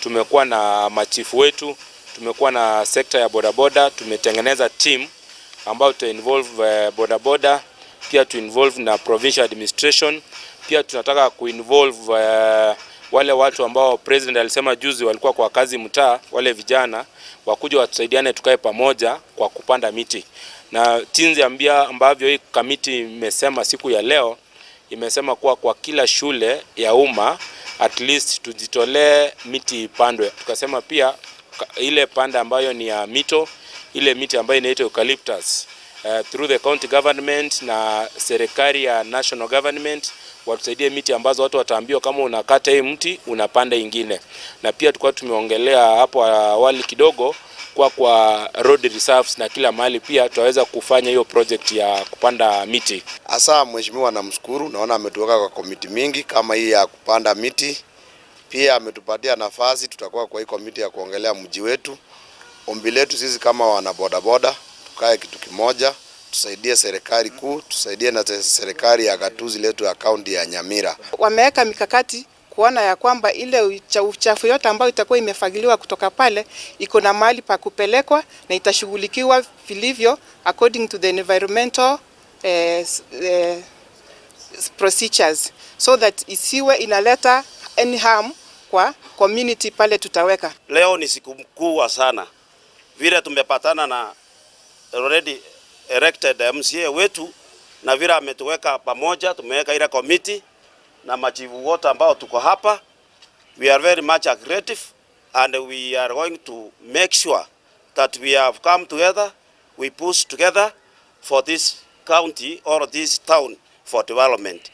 Tumekuwa na machifu wetu, tumekuwa na sekta ya bodaboda, tumetengeneza team ambayo tuta involve bodaboda, pia tu involve na provincial administration, pia tunataka kuinvolve wale watu ambao president alisema juzi walikuwa kwa kazi mtaa, wale vijana wakuja watusaidiane, tukae pamoja kwa kupanda miti. Na jinsi ambia ambavyo hii kamiti imesema siku ya leo, imesema kuwa kwa kila shule ya umma at least tujitolee miti ipandwe. Tukasema pia ile panda ambayo ni ya mito, ile miti ambayo inaitwa eucalyptus, through the county government na serikali ya national government watusaidie miti ambazo watu wataambiwa kama unakata hii mti unapanda ingine. Na pia tulikuwa tumeongelea hapo awali kidogo kwa road reserves na kila mahali pia tutaweza kufanya hiyo project ya kupanda miti. Hasa mheshimiwa namshukuru, naona ametuweka kwa komiti mingi kama hii ya kupanda miti. Pia ametupatia nafasi, tutakuwa kwa hii komiti ya kuongelea mji wetu. Ombi letu sisi kama wana bodaboda tukae kitu kimoja, tusaidie serikali kuu, tusaidie na serikali ya gatuzi letu ya kaunti ya Nyamira. Wameweka mikakati kuona ya kwamba ile uchafu yote ambayo itakuwa imefagiliwa kutoka pale iko na mahali pa kupelekwa na itashughulikiwa vilivyo according to the environmental procedures so that isiwe inaleta any harm kwa community pale tutaweka. Leo ni siku kubwa sana vile tumepatana na already elected MCA wetu na vile ametuweka pamoja, tumeweka ile committee na machifu wote ambao tuko hapa. We are very much aggressive and we are going to make sure that we have come together, we push together for this county or this town for development.